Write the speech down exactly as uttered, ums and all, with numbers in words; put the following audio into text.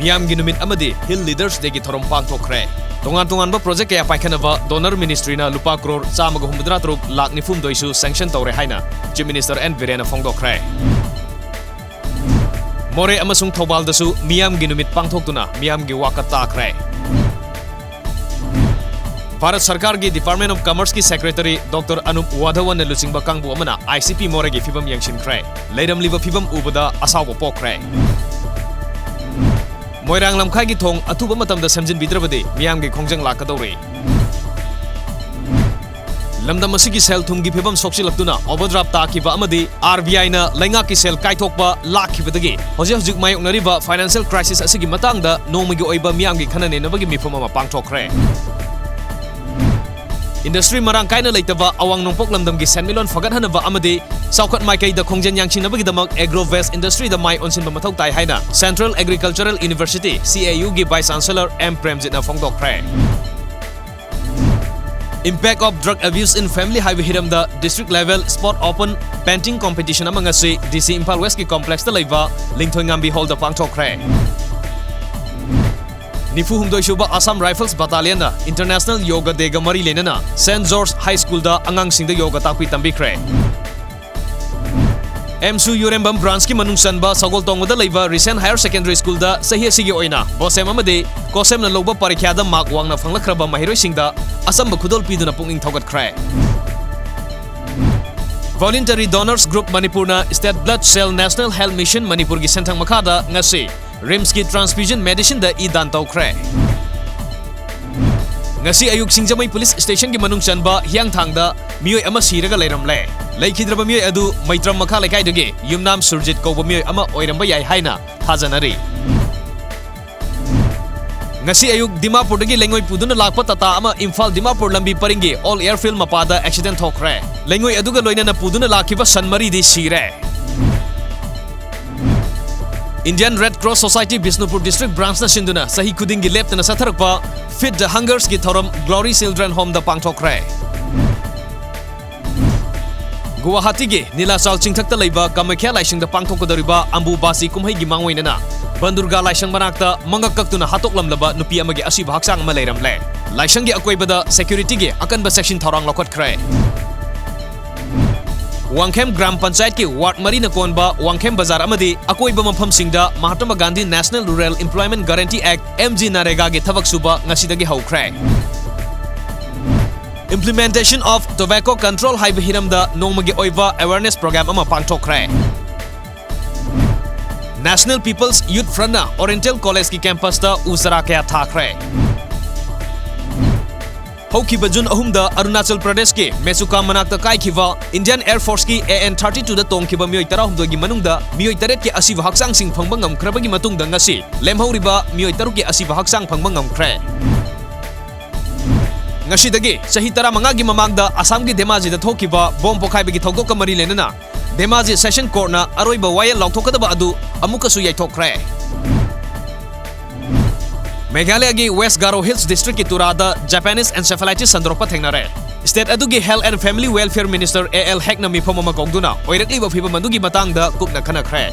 ꯃꯤꯌꯥꯝꯒꯤ ꯅꯨꯃꯤꯠ ꯑꯃꯗꯤ Hill Leaders Dayꯒꯤ ꯊꯧꯔꯝ ꯄꯥꯡꯊꯣꯛꯈ꯭ꯔꯦ꯫ ꯇꯣꯉꯥꯟ ꯇꯣꯉꯥꯟꯕ ꯄ꯭ꯔꯣꯖꯦꯛ ꯀꯌꯥ ꯄꯥꯏꯈꯠꯅꯕ ꯗꯣꯅꯔ ꯃꯤꯅꯤꯁꯇ꯭ꯔꯤꯅ ꯂꯨꯄꯥ ꯀ꯭ꯔꯣꯔ ꯆꯥꯝꯃꯒ ꯍꯨꯝꯐꯨꯇꯔꯥ ꯇꯔꯨꯛ ꯂꯥꯈ ꯅꯤꯐꯨꯍꯨꯝꯗꯣꯏꯁꯨ ꯁꯦꯡꯁꯟ ꯇꯧꯔꯦ ꯍꯥꯏꯅ ꯆꯤꯐ ꯃꯤꯅꯤꯁꯇꯔ ꯑꯦꯟ ꯕꯤꯔꯦꯟꯅ ꯐꯣꯡꯗꯣꯛꯈ꯭ꯔꯦ꯫ ꯃꯣꯔꯦ ꯑꯃꯁꯨꯡ ꯊꯧꯕꯥꯜꯗꯁꯨ ꯃꯤꯌꯥꯝꯒꯤ ꯅꯨꯃꯤꯠ ꯄꯥꯡꯊꯣꯛꯇꯨꯅ ꯃꯤꯌꯥꯝꯒꯤ ꯋꯥꯀꯠ ꯇꯥꯈ꯭ꯔꯦ꯫ ꯚꯥꯔꯠ ꯁꯔꯀꯥꯔꯒꯤ Department of Commerceꯀꯤ secretary doctor Anup ꯋꯥꯙꯋꯟꯅ ꯂꯨꯆꯤꯡꯕ ꯀꯥꯡꯕꯨ ꯑꯃꯅ ICP ꯃꯣꯔꯦꯒꯤ ꯐꯤꯕꯝ ꯌꯦꯡꯁꯤꯟꯈ꯭ꯔꯦ꯫ ꯂꯩꯔꯝꯂꯤꯕ ꯐꯤꯕꯝ ꯎꯕꯗ ꯑꯁꯥꯎꯕ ꯄꯣꯛꯈ꯭ꯔꯦ꯫ ꯃꯣꯏꯔꯥꯡ ꯂꯝꯈꯥꯏꯒꯤ ꯊꯣꯡ ꯑꯊꯨꯕ ꯃꯇꯝꯗ ꯁꯦꯝꯖꯤꯟꯕꯤꯗ꯭ꯔꯕꯗꯤ ꯃꯤꯌꯥꯝꯒꯤ ꯈꯣꯡꯖꯪ ꯂꯥꯛꯀꯗꯧꯔꯤ꯫ ꯂꯝꯗꯝ ꯑꯁꯤꯒꯤ ꯁꯦꯜ ꯊꯨꯝꯒꯤ ꯐꯤꯕꯝ ꯁꯣꯛꯆꯤꯜꯂꯛꯇꯨꯅ overdraft ꯇꯥꯈꯤꯕ ꯑꯃꯗꯤ RBIꯅ ꯂꯩꯉꯥꯛꯀꯤ ꯁꯦꯜ ꯀꯥꯏꯊꯣꯛꯄ ꯂꯥꯛꯈꯤꯕꯗꯒꯤ ꯍꯧꯖꯤꯛ ꯍꯧꯖꯤꯛ ꯃꯥꯌꯣꯛꯅꯔꯤꯕ financial crisis ꯑꯁꯤꯒꯤ ꯃꯇꯥꯡꯗ ꯅꯣꯡꯃꯒꯤ ꯑꯣꯏꯕ ꯃꯤꯌꯥꯝꯒꯤ ꯈꯟꯅ ꯅꯩꯅꯕꯒꯤ ꯃꯤꯐꯝ ꯑꯃ ꯄꯥꯡꯊꯣꯛꯈ꯭ꯔꯦ꯫ Industry ꯃꯔꯥꯡ ꯀꯥꯏꯅ ꯂꯩꯇꯕ ꯑꯋꯥꯡ ꯅꯣꯡꯄꯣꯛ ꯂꯝꯗꯝꯒꯤ ꯁꯦꯟꯃꯤꯠꯂꯣꯟ ꯐꯒꯠꯍꯟꯅꯕ ꯑꯃꯗꯤ ꯆꯥꯎꯈꯠ ꯃꯥꯏꯀꯩꯗ ꯈꯣꯡꯖꯦꯜ ꯌꯥꯡꯁꯤꯟꯅꯕꯒꯤꯗꯃꯛ agro-based industryꯗ ꯃꯥꯏ ꯑꯣꯟꯁꯤꯟꯕ ꯃꯊꯧ ꯇꯥꯏ ꯍꯥꯏꯅ Central Agricultural University, CAUꯒꯤ Vice Chancellor ꯑꯦꯝ ꯄ꯭ꯔꯦꯝꯖꯤꯠꯅ ꯐꯣꯡꯗꯣꯛꯈ꯭ꯔꯦ꯫ Impact of Drug Abuse in Family ꯍꯥꯏꯕ ꯍꯤꯔꯝꯗ district level spot open painting competition ꯑꯃ ꯉꯁꯤ DC ꯏꯝꯐꯥꯜ Westꯀꯤ complexꯇ ꯂꯩꯕ ꯂꯤꯡꯊꯣꯏꯉꯥꯝꯕꯤ hallꯗ ꯄꯥꯡꯊꯣꯛꯈ꯭ꯔꯦ꯫ ꯅꯤꯐꯨ ꯍꯨꯝꯗꯣꯏ ꯁꯨꯕ Assam Rifles Battalionꯅ International Yoga Dayꯒ ꯃꯔꯤ ꯂꯩꯅꯅ Saint George High Schoolꯗ ꯑꯉꯥꯡꯁꯤꯡꯗ ꯌꯣꯒ ꯇꯥꯛꯄꯤ ꯇꯝꯕꯤꯈ꯭ꯔꯦ꯫ ꯑꯦꯝꯁꯨ ꯌꯨꯔꯦꯝꯕꯝ branchꯀꯤ ꯃꯅꯨꯡ ꯆꯟꯕ ꯁꯒꯣꯜꯇꯣꯡꯕꯗ ꯂꯩꯕ Risen Higher Secondary Schoolꯗ ꯆꯍꯤ ꯑꯁꯤꯒꯤ ꯑꯣꯏꯅ BOSEM ꯑꯃꯗꯤ COHSEMꯅ ꯂꯧꯕ ꯄꯔꯤꯈ꯭ꯌꯥꯗ mark ꯋꯥꯡꯅ ꯐꯪꯂꯛꯈ꯭ꯔꯕ ꯃꯍꯩꯔꯣꯏꯁꯤꯡꯗ ꯑꯆꯝꯕ ꯈꯨꯗꯣꯜ ꯄꯤꯗꯨꯅ ꯄꯨꯛꯅꯤꯡ ꯊꯧꯒꯠꯈ꯭ꯔꯦ꯫ Voluntary Donors Group ꯃꯅꯤꯄꯨꯔꯅ State Blood Cell National Health Mission ꯃꯅꯤꯄꯨꯔꯒꯤ ꯁꯦꯟꯊꯪ ꯃꯈꯥꯗ ꯉꯁꯤ RIMSꯀꯤ transfusion medicineꯗ ꯏ ꯗꯥꯟ ꯇꯧꯈ꯭ꯔꯦ꯫ ꯉꯁꯤ ꯑꯌꯨꯛ ꯁꯤꯡꯖꯃꯩ police stationꯒꯤ ꯃꯅꯨꯡ ꯆꯟꯕ ꯍꯤꯌꯥꯡꯊꯥꯡꯗ ꯃꯤꯑꯣꯏ ꯑꯃ ꯁꯤꯔꯒ ꯂꯩꯔꯝꯂꯦ꯫ ꯂꯩꯈꯤꯗ꯭ꯔꯕ ꯃꯤꯑꯣꯏ ꯑꯗꯨ ꯃꯩꯇ꯭ꯔꯝ ꯃꯈꯥ ꯂꯩꯀꯥꯏꯗꯒꯤ ꯌꯨꯝꯅꯥꯝ ꯁꯨꯔꯖꯤꯠ ꯀꯧꯕ ꯃꯤꯑꯣꯏ ꯑꯃ ꯑꯣꯏꯔꯝꯕ ꯌꯥꯏ ꯍꯥꯏꯅ ꯊꯥꯖꯅꯔꯤ꯫ ꯉꯁꯤ ꯑꯌꯨꯛ ꯗꯤꯃꯥꯄꯨꯔꯗꯒꯤ ꯂꯩꯉꯣꯏ ꯄꯨꯗꯨꯅ ꯂꯥꯛꯄ ꯇꯥꯇꯥ ꯑꯃ ꯏꯝꯐꯥꯜ ꯗꯤꯃꯥꯄꯨꯔ ꯂꯝꯕꯤ ꯄꯔꯤꯡꯒꯤ old airfield ꯃꯄꯥꯗ accident ꯊꯣꯛꯈ꯭ꯔꯦ꯫ ꯂꯩꯉꯣꯏ ꯑꯗꯨꯒ ꯂꯣꯏꯅꯅ ꯄꯨꯗꯨꯅ ꯂꯥꯛꯈꯤꯕ ꯁꯟ ꯃꯔꯤꯗꯤ ꯁꯤꯔꯦ꯫ Indian Red Cross Society Bishnupur district branchꯅ ꯁꯤꯟꯗꯨꯅ ꯆꯍꯤ ꯈꯨꯗꯤꯡꯒꯤ ꯂꯦꯞꯇꯅ ꯆꯠꯊꯔꯛꯄ Feed the Hungersꯀꯤ ꯊꯧꯔꯝ Glory Children Homeꯗ ꯄꯥꯡꯊꯣꯛꯈ꯭ꯔꯦ꯫ ꯒꯨꯋꯥꯍꯥꯇꯤꯒꯤ ꯅꯤꯂꯥꯆꯜ ꯆꯤꯡꯊꯛꯇ ꯂꯩꯕ ꯀꯥꯃꯈ꯭ꯌꯥ ꯂꯥꯏꯁꯪꯗ ꯄꯥꯡꯊꯣꯛꯀꯗꯧꯔꯤꯕ ꯑꯝꯕꯨꯕꯥꯆꯤ ꯀꯨꯝꯍꯩꯒꯤ ꯃꯥꯡꯑꯣꯏꯅꯅ ꯄꯟꯗꯨꯔꯒꯥ ꯂꯥꯏꯁꯪ ꯃꯅꯥꯛꯇ ꯃꯉꯛ ꯀꯛꯇꯨꯅ ꯍꯥꯠꯇꯣꯛꯂꯝꯂꯕ ꯅꯨꯄꯤ ꯑꯃꯒꯤ ꯑꯁꯤꯕ ꯍꯛꯆꯥꯡ ꯑꯃ ꯂꯩꯔꯝꯂꯦ꯫ ꯂꯥꯏꯁꯪꯒꯤ ꯑꯀꯣꯏꯕꯗ security ꯒꯤ ꯑꯀꯟꯕ ꯆꯦꯛꯁꯤꯟ ꯊꯧꯔꯥꯡ ꯂꯧꯈꯠꯈ꯭ꯔꯦ꯫ ꯋꯥꯡꯈꯦꯝ ꯒ꯭ꯔꯥꯝ ꯄꯟꯆꯥꯌꯠꯀꯤ ward ꯃꯔꯤꯅ ꯀꯣꯟꯕ ꯋꯥꯡꯈꯦꯝ ꯕꯖꯥꯔ ꯑꯃꯗꯤ ꯑꯀꯣꯏꯕ ꯃꯐꯝꯁꯤꯡꯗ Mahatma Gandhi National Rural Employment Guarantee Act, M G NREGA ꯒꯤ ꯊꯕꯛ ꯁꯨꯕ ꯉꯁꯤꯗꯒꯤ ꯍꯧꯈ꯭ꯔꯦ꯫ Implementation of Tobacco Control ꯍꯥꯏꯕ ꯍꯤꯔꯝꯗ ꯅꯣꯡꯃꯒꯤ ꯑꯣꯏꯕ awareness program ꯑꯃ ꯄꯥꯡꯊꯣꯛꯈ꯭ꯔꯦ꯫ National People's Youth Front ꯅ Oriental College ꯀꯤ campus ꯇ ꯎ ꯆꯥꯔꯥ ꯀꯌꯥ ꯊꯥꯈ꯭ꯔꯦ꯫ ꯍꯧꯈꯤꯕ ꯖꯨꯟ ꯑꯍꯨꯝꯗ ꯑꯔꯨꯅꯥꯆꯜ ꯄ꯭ꯔꯗꯦꯁꯀꯤ ꯃꯦꯆꯨꯀꯥ ꯃꯅꯥꯛꯇ ꯀꯥꯏꯈꯤꯕ Indian Air Force ꯀꯤ A N thirty two ꯗ ꯇꯣꯡꯈꯤꯕ ꯃꯤꯑꯣꯏ ꯇꯔꯥꯍꯨꯝꯗꯣꯏꯒꯤ ꯃꯅꯨꯡꯗ ꯃꯤꯑꯣꯏ ꯇꯔꯦꯠꯀꯤ ꯑꯁꯤꯕ ꯍꯛꯆꯥꯡꯁꯤꯡ ꯐꯪꯕ ꯉꯝꯈ꯭ꯔꯕꯒꯤ ꯃꯇꯨꯡꯗ ꯉꯁꯤ ꯂꯦꯝꯍꯧꯔꯤꯕ ꯃꯤꯑꯣꯏ ꯇꯔꯨꯛꯀꯤ ꯑꯁꯤꯕ ꯍꯛꯆꯥꯡ ꯐꯪꯕ ꯉꯝꯈ꯭ꯔꯦ꯫ ꯉꯁꯤꯗꯒꯤ ꯆꯍꯤ ꯇꯔꯥꯃꯉꯥꯒꯤ ꯃꯃꯥꯡꯗ ꯑꯁꯥꯝꯒꯤ ꯙꯦꯃꯥꯖꯤꯗ ꯊꯣꯛꯈꯤꯕ ꯕꯣꯝ ꯄꯣꯈꯥꯏꯕꯒꯤ ꯊꯧꯗꯣꯛꯀ ꯃꯔꯤ ꯂꯩꯅꯅ ꯙꯦꯃꯥꯖꯤ Session Court ꯅ ꯑꯔꯣꯏꯕ ꯋꯥꯌꯦꯜ ꯂꯥꯎꯊꯣꯛꯀꯗꯕ ꯑꯗꯨ ꯑꯃꯨꯛꯀꯁꯨ ꯌꯩꯊꯣꯛꯈ꯭ꯔꯦ꯫ ꯃꯦꯘꯥꯂꯌꯒꯤ West Garo Hills District ꯀꯤ ꯇꯨꯔꯥꯗ Japanese encephalitis ꯁꯟꯗꯣꯔꯛꯄ ꯊꯦꯡꯅꯔꯦ꯫ State ꯑꯗꯨꯒꯤ Health and Family Welfare Minister A L Hek ꯅ ꯃꯤꯐꯝ ꯑꯃ ꯀꯧꯗꯨꯅ ꯑꯣꯏꯔꯛꯂꯤꯕ ꯐꯤꯚꯝ ꯑꯗꯨꯒꯤ ꯃꯇꯥꯡꯗ ꯀꯨꯞꯅ ꯈꯟꯅꯈ꯭ꯔꯦ꯫